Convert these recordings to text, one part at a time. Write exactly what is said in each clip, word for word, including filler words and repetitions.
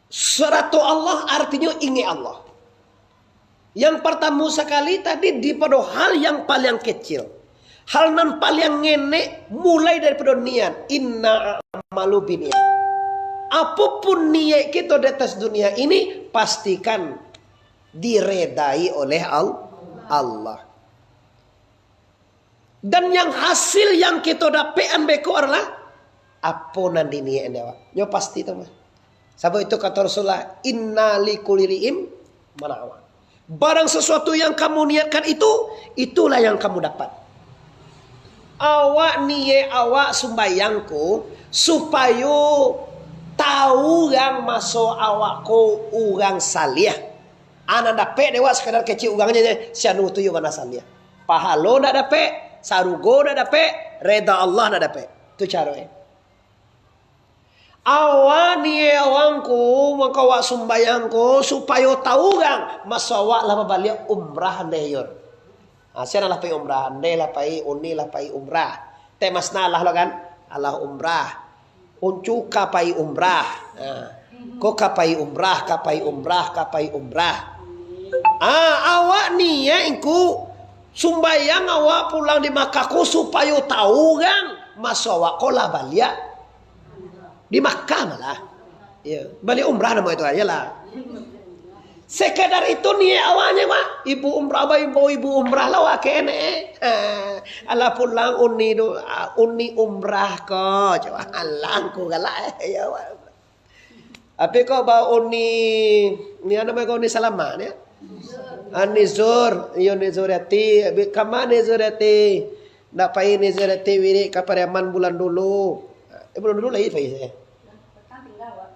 Sarato Allah artinyo ingek Allah. Yang partamo sakali tadi dipado hal yang paliang kecil. Hal nan paliang ngenek mulai daripado niat. Inna a'malu biniat. Apopun niat kito di atas dunia ini, pastikan diredai oleh Al-, Allah. Dan yang hasil yang kito dapekan beko adalah apo nan diniakan dek awak. Nyo pasti tu mah. Sabab itu kato Rasulullah, "Inna likulli ri'in manawa." Barang sesuatu yang kamu niatkan itu, itulah yang kamu dapat. Awak niat awak sumbayang ko supayo tahu urang maso awak ko urang saliah. Ah, nan dapek dek awak sakadar kecek urang je, si anu tu iyo bana saliah. Pahalo ndak dapek, sarugo ndak dapek, reda Allah ndak dapek. Tu caro e. Awak niat awak ko, mako awak sumbayang ko, supayo tahu urang maso awak lah babaliak umrah ndeh iyo. Ah, sia lah pai umrah, ndeh lah pai, uni lah pai umrah. Teh Masna lah lo kan, alah umrah. Uncu ka pai umrah. Ha. Ko ka pai umrah, ka pai umrah, ka pai umrah. Ah, awak niat ingku sumbayang awak pulang di Makkah ko supayo tahu urang maso awak ko lah baliak di Makkah malah. Iyo, baliak umrah namo itu aja lah. Sekadar itu niat awaknyo, Pak. Ibu umrah, Abah imbau ibu umrah lah, wak kenek. Ha, alah pulang uni tu, ah, uni umrah ko. Coba alah ko galak, eh. Ya, Pak. Tapi kok ba uni, ni namo ko uni Salama ni? Ah, Nizur, iyo Nizur Yati. Kama Nizur Yati? Ndak pai Nizur Yati wirik ka Pariaman bulan dulu. Eh, bulan dulu lai pai saya.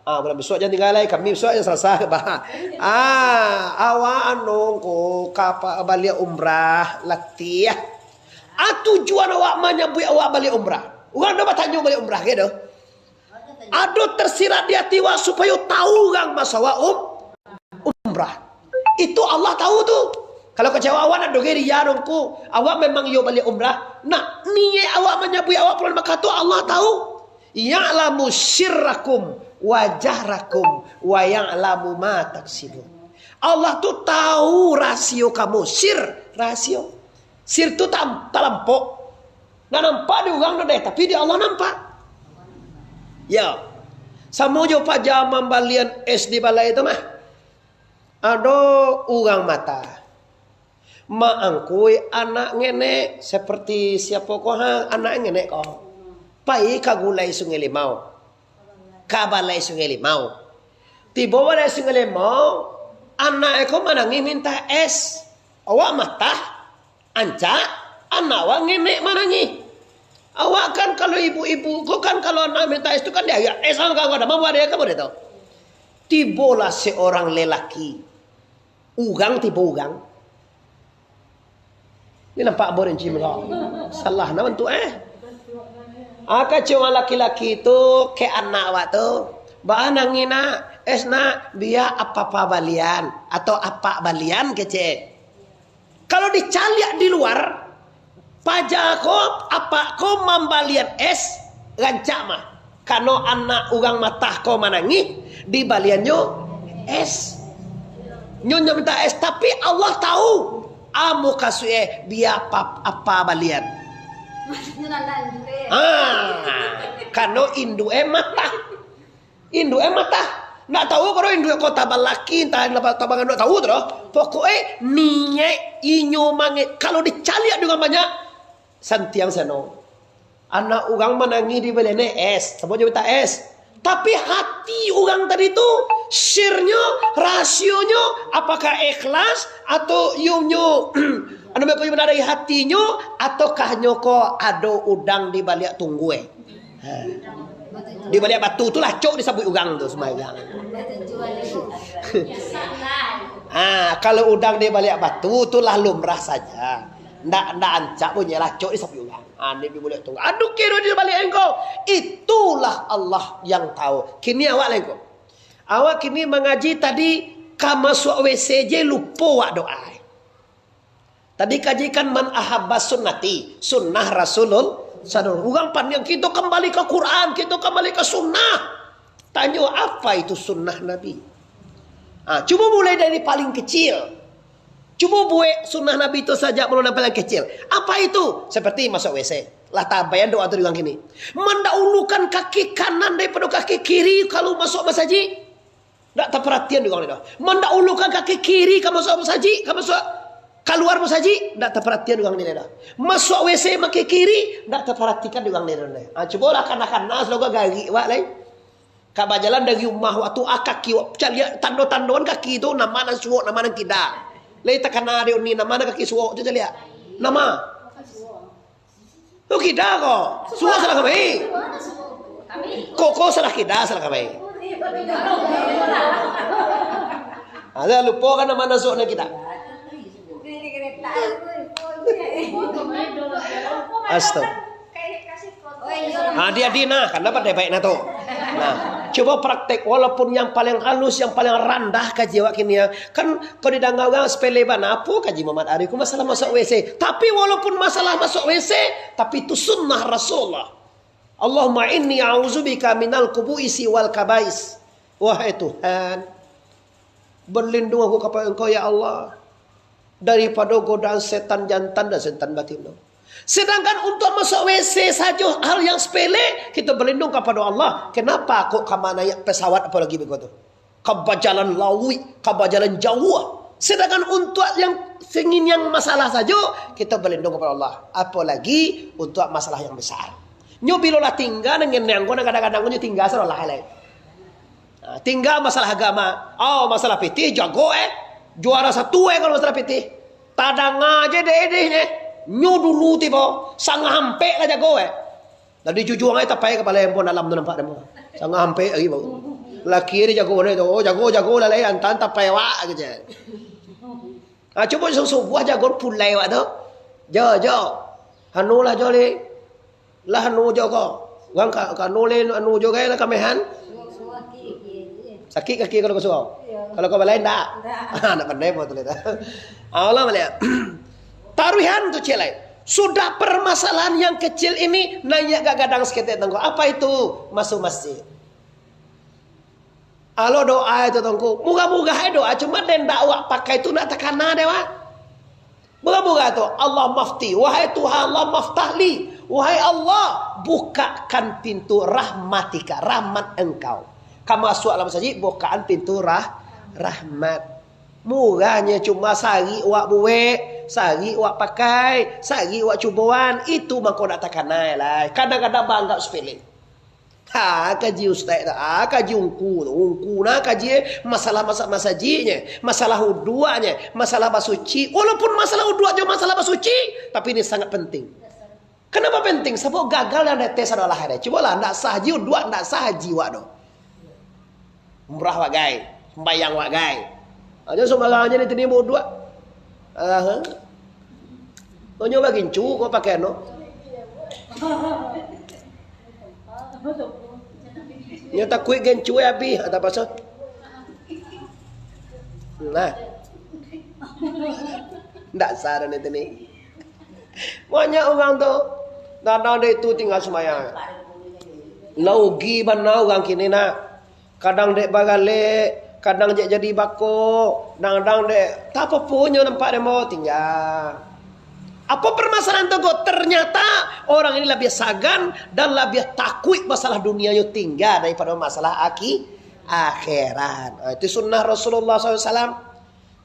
Ah, bulan bisuak jan tingga lai, kami bisuak jan salasai, bah. Ah, awak anu ko ka pa-, baliak umrah, latiah. Ah, tujuan awak manyabuik awak baliak umrah. Urang ado batanyo baliak umrah ke doh. Ado tersirat di ati awak supayo tahu urang maso awak um-, umrah. Itu Allah tahu tu. Kalau kecewa awak nak doge ria dongku, awak memang iyo baliak umrah. Nah, niat awak manyabuik awak pulang Makkah tu Allah tahu. Ya'lamu sirrakum wa jahrakum wa ya'lamu ma taksibun. Allah tu tahu rahasio kamu, sir, rahasio. Sir tu tam-, talampok. Ndak nampak di urang tu deh, tapi di Allah nampak. Ya. Samo jo paja mambalian es di balai tu mah. Ado urang mata. Maangkui anak ngenek, seperti siapo ko ha, anak ngenek ko. Pai ka gulai Sungai Limau. Ka balai Sungai Limau. Tibo balai Sungai Limau, anak e ko manangih minta es. Awak matah, ancak, anak awak ngenek manangih. Awak kan kalau ibu-ibu ko kan kalau anak minta es tu kan diayak es kan, kan, kan, mambuat dia kan boleh tu. Tibolah seorang lelaki. Urang tibo urang. Ni nampak borinci mulo. Salah nah bantuak eh. Ah, kecek urang laki-laki tu, kek anak awak tu. Baa nangih nak, es nak, bia apa-apa balian, atau apak balian kecek. Kalau dicaliak di luar, paja ko, apak ko mambalian es, rancak mah. Kano anak urang matah ko manangih, dibaliannyo es. Nyo, nyo minta es, tapi Allah tahu, amu kasuik e, bia apa, apa balian. Maksudnyo nanda induak e. Ha, kano induak e matah. Induak e matah. Ndak tahu kano induak e ko tabalaki, entah napa tabangan, ndak tahu tu doh. Pokok e, niaik inyo mange-, kalau dicaliak dengan banyak, santiang sano. Anak urang manangih di balai es, samo jo minta es. Tapi hati urang tadi tu, sirnyo, rahasionyo, apakah ikhlas atau iyonyo, anu beko dari hatinyo, ataukah nyo ko ado udang di baliak tunggua? Ha. Di baliak batu tu lah cok disabuik urang tu sumbayang. Ha, kalau udang di baliak batu tu lah lumrah saja. Ndak, ndak ancak bunyi lah cok disabuik urang. Ha, ni di baliak tu. Aduh, kiro di baliak engkau. Itulah Allah yang tahu. Kini awak lah engkau. Awak kini mangaji tadi, ka masuak W C je lupo awak doa. Tadi kaji kan man ahabba sunnati, sunnah Rasulul, sadar. Urang pandai, kito kambali ka Quran, kito kambali ka sunnah. Tanyo, ap-, Apa itu sunnah Nabi? Ha, cubo mulai dari paling kecil. Cubo buek sunnah Nabi tu sajak mulai dari paling kecil. Apa itu? Seperti masuk W C. Lah tabayang doa tu di urang kini. Mandahulukan kaki kanan daripado kaki kiri kalau masuk masajik. Ndak taparatian di urang ni doh. Mandahulukan kaki kiri ka masuk masajik, ka masuk kaluar masajik, ndak taparatian di urang ni doh. Masuk W C makai kiri, ndak taparatikan di urang ni doh. Ha, cubolah kanak-kanak, salogo garik wak lai. Ka bajalan dari rumah wak tu, ah, kaki wak, caliak tando-tandoan kaki tu, nama nan suok, nama nan kida. Lai takana dek uni, nama nan kaki suok tu caliak. Nama? Tu kida ko. Suok salah kami. Koko salah kida, salah kami. Ada lupo kan nama nan suok nan kida. Astaga. Ha, dia di nah, karena pandai baik nah tu. Nah, cubo praktek, walaupun yang paling halus, yang paling randah kaji awak kini ya. Kan kalau didanga urang sepele bana, apo kaji Muhammad Arif, ku masalah masuk W C. Tapi walaupun masalah masuk W C, tapi itu sunnah Rasulullah. Allahumma inni a'udzubika minal khubuisi wal khabais. Wahai Tuhan, berlindung aku kepada Engkau, ya Allah, daripado godaan setan jantan dan setan batin tu. Sedangkan untuk masuk W C sajo hal yang sepele, kita berlindung kepada Allah. Kenapa kok kama naik pesawat apalagi begitu? Ka bajalan lauik, ka bajalan jauah. Sedangkan untuk yang sangin yang masalah sajo, kita berlindung kepada Allah. Apalagi untuk masalah yang besar. Nyo bilo lah tingga, nang ngeneng ko, nang kadang-kadang ko nyo tingga salah lai. Nah, tingga masalah agama. Oh, masalah pitih, jago, eh. Juara satu, eh, kalau masalah pitih. Tadanga je deh, deh, nyo. Nyo dulu tibo. Sangah ampek lah jago, eh. Lah dijujuang ai tapai kapalo handphone dalam tu nampak demo. Sangah ampek lagi bau. Laki dia jago ni tu. Oh, jago, jago lah lai. Antan tapai wak, gitu. Ah, cubo subuah jago pulai wak tu. Jo, jo. Anu lah, jo, li. Lah anu jo ko. Urang ka, ka anu le, anu jo gai lah kamehan. Sakik kaki kalau ka surau? Iyo. Kalau ka balai ndak? Ndak. Ha, ndak pandai buat tu le. Allah malihat. Taruihan tu ciek lai. Sudah permasalahan yang kecil ini naiak ka gadang saketek tangko. Apa itu? Masuk masjid. Alo doa itu tangko. Murah-murah ai doa, cuma den dak awak pakai tu ndak takana dek awak. Murah-murah tu, Allah mafti, wahai Tuhan Allah maftah li, wahai Allah, bukakan pintu rahmatika, rahmat Engkau. Ka masuak dalam masajik, bukaan pintu rah-, rahmat. Murahnyo cuma sari wak buek, sari wak pakai, sari wak cuboan, itu mangko dak takana lai. Kadang-kadang baanggap sepele. Ha, kaji ustaz tu, ha, kaji ungku tu, ungku nah kaji, eh, masalah masa-, masajiknyo, masalah uduaknyo, masalah basuci. Walaupun masalah uduak jo masalah basuci, tapi ini sangat penting. Kenapa penting? Sabab gagal nan datai sadolah ado. Cubolah, ndak sah ji uduak, ndak sah ji wak tu. Umrah wak gai, sembayang wak gai. Aja sembarang aja di tini uduak. Alah, eh. Onyo bagincu ko pakai no. Nyo takuik gincu abih, atau apa so? Nah. Ndak sah dah nanti ni. Banyak urang tu. Kadang dek tu tinggal sembayang. Laugi bana urang kini nak. Kadang dek bagalek, kadang dek jadi bako, kadang dek tak apo-aponyo nampak demo tinggal. Apa permasalahan tu ko? Ternyata orang ini lebih sagan dan lebih takuik masalah dunianyo tinggal daripada masalah aki-, akhirat. Ah, itu sunnah Rasulullah sallallahu alaihi wasallam.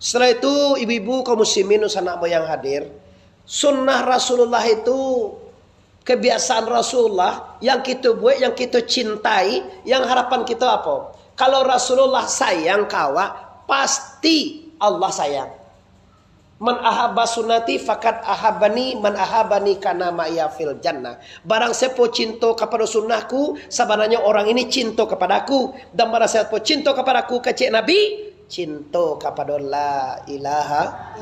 Setelah itu, ibu-ibu kaum muslimin, sanak yang hadir, sunnah Rasulullah itu, kebiasaan Rasulullah yang kita buat, yang kita cintai, yang harapan kita apa? Kalau Rasulullah sayang ka awak, pasti Allah sayang. "Man ahabba sunnati faqad ahabbani, man ahabbani kana ma'iya fil jannah." Barang siapa cinta kepada sunnahku, sebenarnya orang ini cinta kepada aku. Dan barang siapa cinta kepada aku, kecek Nabi, cinta kepada la ilaha.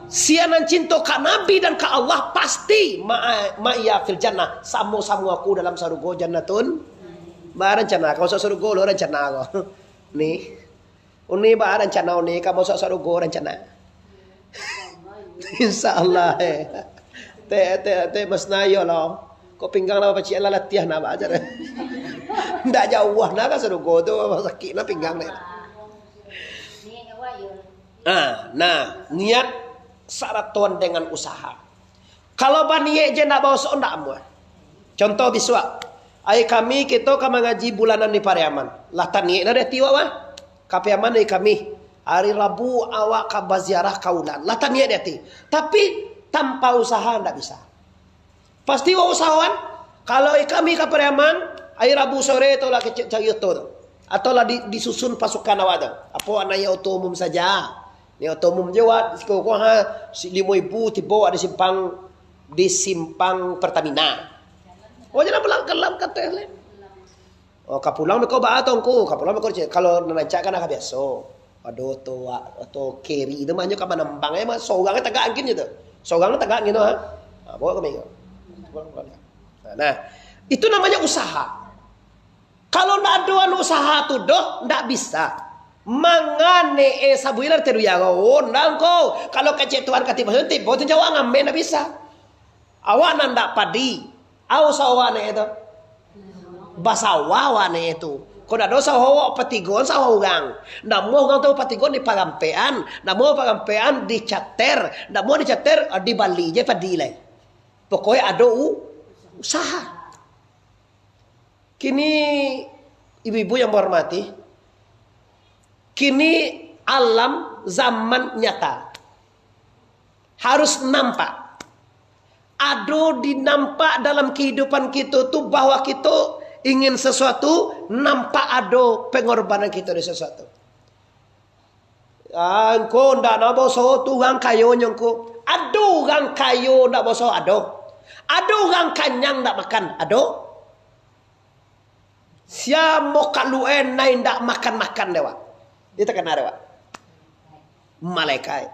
Sia nan cinta ka Nabi dan ka Allah, pasti ma'a-, ma'iya fil jannah, samo-samo aku dalam sarugo jannatun. Ba rencana ka masuk sarugo lo rencana ko. Ni. Uni ba rencana uni ka masuk sarugo rencana. Insya Allah, eh. Tek, tek, tek, masna yo lo. Kok pinggang lah pacik lah latiah nak ba aja deh. Ndak jauah nah ka sarugo tu, sakik nah pinggang ni. Ah, nah, niat saraton dengan usaha. Kalau baniat je ndak bausaho, ndak amuah. Contoh bisuak, ari Kamih kito ka mangaji bulanan di Pariaman. Lah taniat nah di ati awak mah. Ka Pariaman ari Kamih, ari Rabu awak ka baziarah ka Ulan. Lah taniat di ati. Tapi tanpa usaha ndak bisa. Pasti awak usahoan. Kalau ari Kamih ka Pariaman, ari Rabu sore tu lah kecek cari oto tu. Atau lah di, disusun pasukan awak tu. Apo awak naiak oto umum saja. Naiak oto umum je wak, siko ko ha, si-, limo ribu tibo awak di simpang, di simpang Pertamina. Oh, jangan pulang kelam kata lain. Oh, ka pulang beko baa tu, Ngku? Ka pulang beko, kalau nan rancak kan dah biaso. Ado oto, oto keri tu mah nyo ka manambang, eh, mah sorang tagak angin je tu. Sorang tagak angin tu, ha. Ha, bawa kami. Nah, itu namanya usaha. Kalau ndak ado anu usaha tu doh, ndak bisa. Mangane, eh, sabuilan teruya ko, oh, ndak ko. Kalau kecek Tuhan katibo, tibo tu jawab ngamen ndak bisa. Awak nan ndak padi, au sawah ne tu. Basawah awak ne tu. Kok ndak ado sawah awak patigoan sawah urang. Ndak amuah urang tu patigoan di parampean, ndak amuah parampean dicater, ndak amuah dicater, ah, dibali je padi lai. Pokoknya ado u-, usaha. Kini, ibu-ibu yang berhormati, kini alam zaman nyata harus nampak. Ado dinampak dalam kehidupan kito tu bahwa kito ingin sesuatu, nampak ado pengorbanan kito di sesuatu. Ah, Ngku ndak nak bausaho tu urang kayo nyo Ngku. Ado urang kayo ndak bausaho, ado. Ado urang kanyang ndak makan, ado. Sia mokak luek nai ndak makan-makan dek awak. Dia takana dek awak. Malaikat.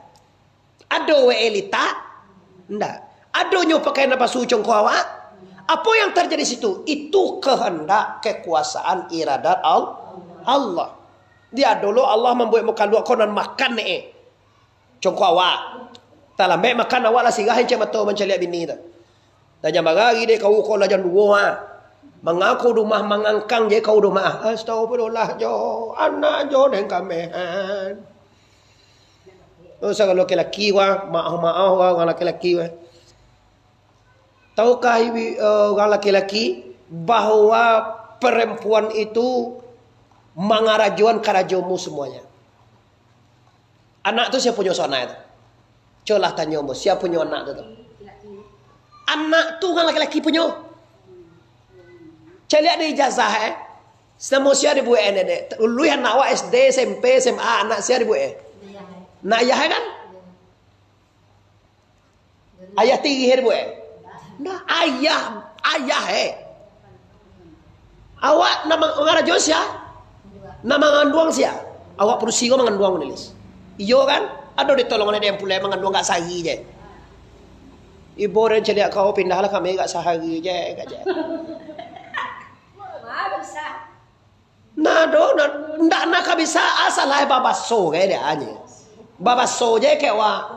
Ado we litak? Ndak. Adonyo pakai napasu congko awak? Apo yang terjadi situ? Itu kehendak, kekuasaan, iradat Al-, Allah. Dia dulu Allah mambuek mokak luek ko nan makan ne. Congko awak. Talambek makan awak lah sirah encek mato mancaliak bini tu. Lah jam bara ari dek kau ko lah jam duo ah. Mangaku rumah mangangkang je kau rumah. Astagfirullah jo. Anak jo deng kamehan. Oh, sagalo laki-laki wah, maaf-maaf wah, urang laki-laki wah. Tahukah ibu, eh, urang laki-laki bahwa perempuan itu mangarajoan karajomu semuanya? Anak tu sia punyo sanak tu? Colah tanyo mo, sia punyo anak tu, tu? Anak tu urang laki-laki punyo. Caliak di ijazah, eh. Samo sia dibuek, eh, dek. Luluih anak awak S D, S M P, S M A, anak sia dibuek, eh. Anak ayah, eh, kan? Ayah tirih dibuek, eh. Nah, ayah, ayah, eh. Awak nan mangarajo sia? Nan manganduang sia? Awak padusi ko manganduang, Nilis. Iyo kan? Ado ditolong dek den pulai manganduang agak sahari je. Ibo den caliak kau pindahlah kami agak sahari je, agak je. Nah, do, nah, ndak nak ka bisa asal lai babaso kayak dia aja. Babaso je kayak wah.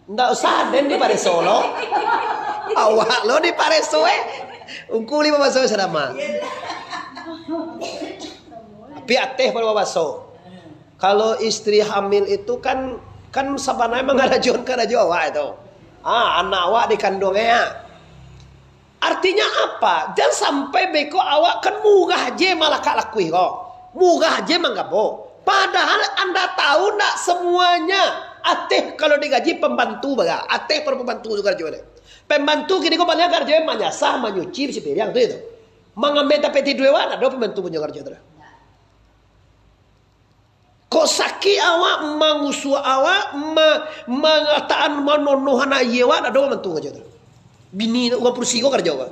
Ndak usah den dipareso lo. Awak lo dipareso, eh. Ungku li babaso sadama. Tapi ateh pado babaso. Kalau istri hamil itu kan, kan sabananyo mangarajoan karajo awak itu. Ah, anak awak dikanduang ya. Artinya apa? Jan sampai beko awak kan murah je malakak lakuih ko. Murah je manggabo. Padahal anda tahu ndak semuanya ateh kalau digaji pembantu baga. Ateh pado pembantu tu karajo deh. Pembantu kini ko paling karajo manyasah, manyuci, bisi piriang tu itu. Mangambil tapek tidur awak, ndak ado pembantu punyo karajo tu dah. Kok sakik awak, mangusua awak, ma-, mangataan manonohan aia awak, ndak ado mantu karajo tu. Bini urang padusi ko karajo ko.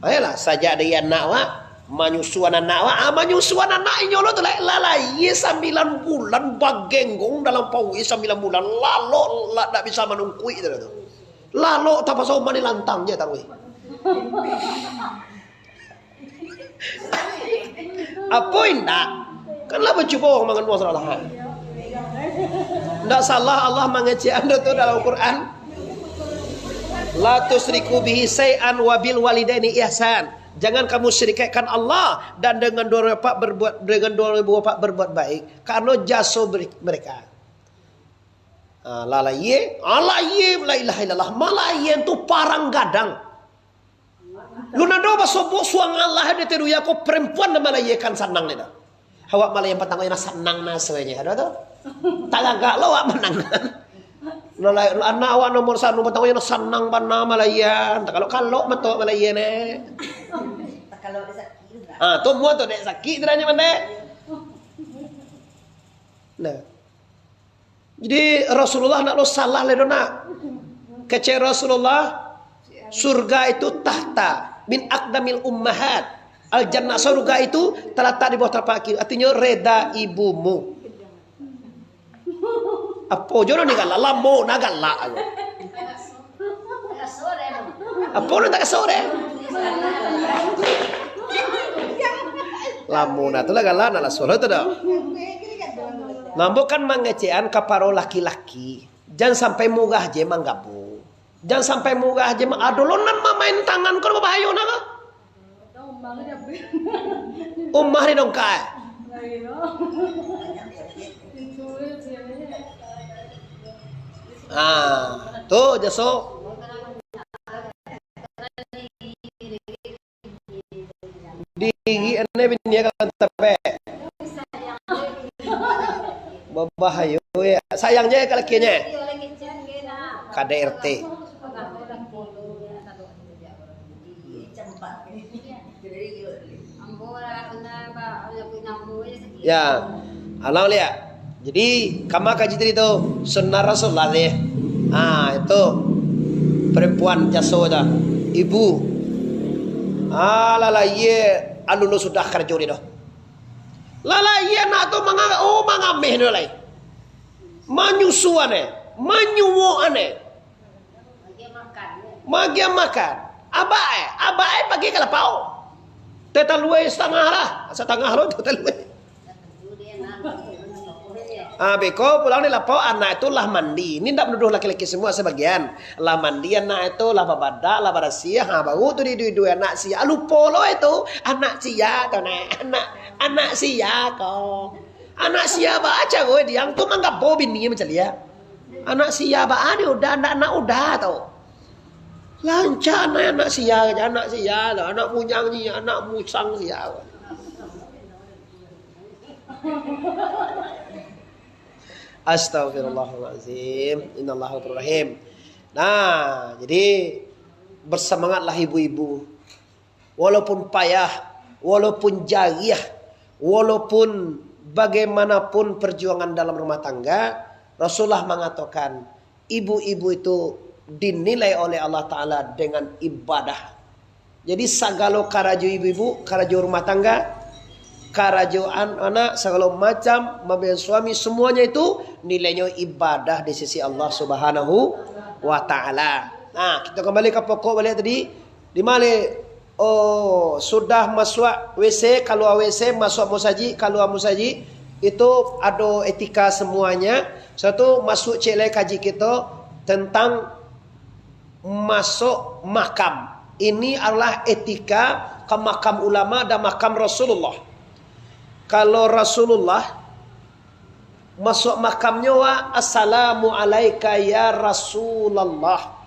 Ayolah, sajak dari anak awak, manyusuan anak awak, ah, manyusuan anak inyo lo tu lah, lah lahia sambilan bulan, bagenggong dalam paruik sambilan bulan, lalok lah ndak bisa manungkuik tu lah tu. Lalok tapaso mani lantang je taruih. Apo indak? Kan lah bacubo manganduang salah. Ndak salah Allah mangecek ando tu dalam Al-Quran. La tusyriku bihi syai'an wa bil walidaini ihsan. Jangan kamu syirikkan Allah dan dengan dua ribu bapak berbuat, dengan dua ribu bapak berbuat baik, karena jaso beri-, mereka. Ah, lah layie, ah, layie, la ilaha illallah, malayie tu parang gadang. Lu nado basobok suang Allah di teruya ko perempuan nan malayiekan sanang ni dah. Awak malayie patang ko nan sanang nasonyo, ado tu. Tagagak lo awak manang. Nah, la-, anak awak nomor sanu patang ko nan sanang bana malayie. Entah kalau kalok mato malayie ne. Ah, tu mua tu dek sakik tu dah nyo mandek. Nah. Jadi Rasulullah nak lo salah lai do nak. Kecek Rasulullah, surga itu tahta min aqdamil ummahat. Al jannah, surga itu terletak di bawah telapak kaki. Artinyo reda ibumu. Apo jo ni galak, lamo na galak aku. Apo nan tak kaso deh? Lamo na tu lah galak, nak lah suruh tu dah. Nambo kan mangecekan ka paro laki-laki. Jan sampai murah je manggabo. Jan sampai murah je ma-, ado lo nan mamain tangan ko babahayo na ko. Umah di dongkai. Ah, tu jaso. Diri ane bini kalau tapek. Babahayo ya. Sayang je ka lakinyo. Kada R T. Ya. Alang liak. Jadi, kama kaji tadi tu, sunnah Rasulullah ni. Ah, itu. Perempuan jaso tu. Ibu. Ah, lah layie alun sudah karajo ni tu. Lah layie anak tu manga-, oh, mangameh ni lai. Manyusuan eh, manyuwok aneh. Magiah makan. Abak eh, abak eh pagi ka lapau. Teh talua satangah lah, satangah lo teh talua. Ah, beko pulang di lapau, anak itu lah mandi. Ini ndak menuduh laki-laki semua, sebagian. Lah mandi anak itu, lah babadak, lah barasiah. Ha, baru tu diidui-idui anak sia. Lupo lo itu, anak sia tu nah. Anak, anak sia ko. Anak sia ba caro diang tu manggabo bini macam dia. Anak sia ba ni udah, ndak nak udah tu. Lancar anak, anak sia, anak sia lah, anak munyang ni, anak musang sia. Astagfirullahalazim. Innallaha ghafurur rahim. Nah, jadi bersemangatlah ibu-ibu. Walaupun payah, walaupun jariah, walaupun bagaimanapun perjuangan dalam rumah tangga, Rasulullah mengatakan, ibu-ibu itu dinilai oleh Allah Taala dengan ibadah. Jadi, sagalo karajo ibu-ibu, karajo rumah tangga, karajo an-, anak, sagalo macam, mambiayai suami, semuanya itu nilainyo ibadah di sisi Allah Subhanahu wa Taala. Nah, kita kembali ka pokok baliak tadi. Di ma lai? Oh, sudah masuak W C, kalua W C, masuak musajik, kalua musajik, itu ado etika semuanya. Sudah tu masuak ciek lai kaji kito tentang masuak makam. Ini adalah etika ka makam ulama dan makam Rasulullah. Kalau Rasulullah masuak makamnyo, wa, "Assalamu alaika ya Rasulullah,"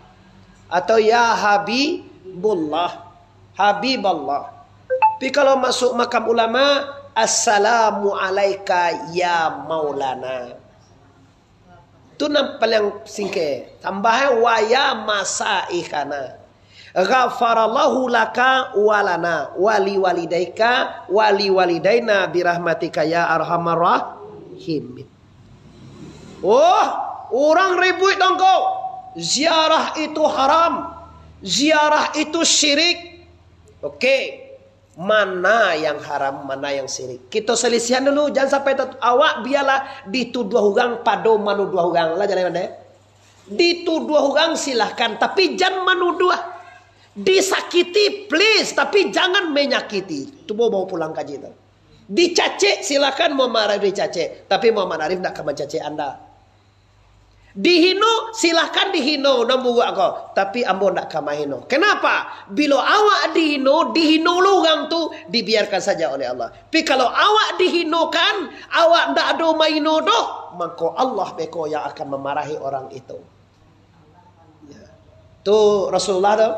atau "Ya Habibullah, Habiballah." Tapi kalau masuak makam ulama, "Assalamu alaika ya Maulana." Tu nan paliang singke. Tambah, "Wa ya masaikhana. Ghafarallahu laka walana, wali walidaika, wali walidaina birahmatika ya arhamar rahimin." Oh, urang ribuik dongko. Ziarah itu haram. Ziarah itu syirik. Oke. Mana yang haram, mana yang syirik. Kito selisihan dulu, jangan sampai tet-, awak biarlah dituduah urang pado manuduah urang. Lah jaleh pandai. Dituduah urang silahkan, tapi jan manuduah. Disakiti, please, tapi jangan menyakiti. Tu bawa, bawa pulang kaji tu. Dicacek, silahkan Muhammad Arif dicacek, tapi Muhammad Arif ndak akan mencacek anda. Dihino, silahkan dihino, nan buruak ko. Tapi ambo ndak ka mahino. Kenapa? Bilo awak dihino, dihino lo urang tu, dibiarkan saja oleh Allah. Tapi kalau awak dihinokan, awak ndak ado mahino doh, mangko Allah beko yang akan mamarahi orang itu. Ya. Tu Rasulullah tu.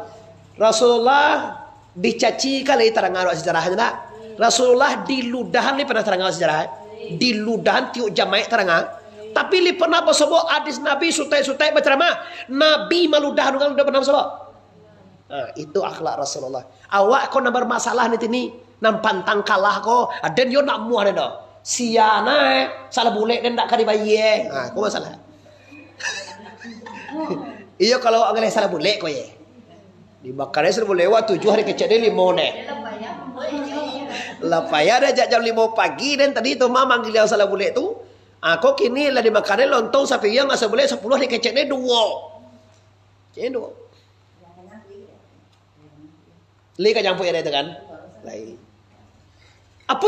Rasulullah dicaci kali tarang awak sejarah tu ndak? Rasulullah diludahan ni pernah tarang awak sejarah. Diludahan tiok jamaik tarang. Tapi li pernah basobok hadis Nabi sutai-sutai baceramah. Nabi maludahan urang ndak pernah basobok. Nah, itu akhlak Rasulullah. Awak ko nan bermasalah ni tini, nan pantang kalah ko, aden yo ndak muah den doh. Sia nah, salah bulek den ndak ka dibayie. Ha, ko masalah. Iyo kalau awak ngaleh salah bulek ko ye. Dimakan salah bulek wak tujuah, dikecek den limo neh. Lah payah dah jak jam limo pagi den tadi tu mah manggil yang salah bulek tu. Ah, ko kini lah dimakan lontong sapiriang, asa bulek sapuluah, dikecek den duo. Cendo. Lai ka jampuik ari tu kan? Lai. Apo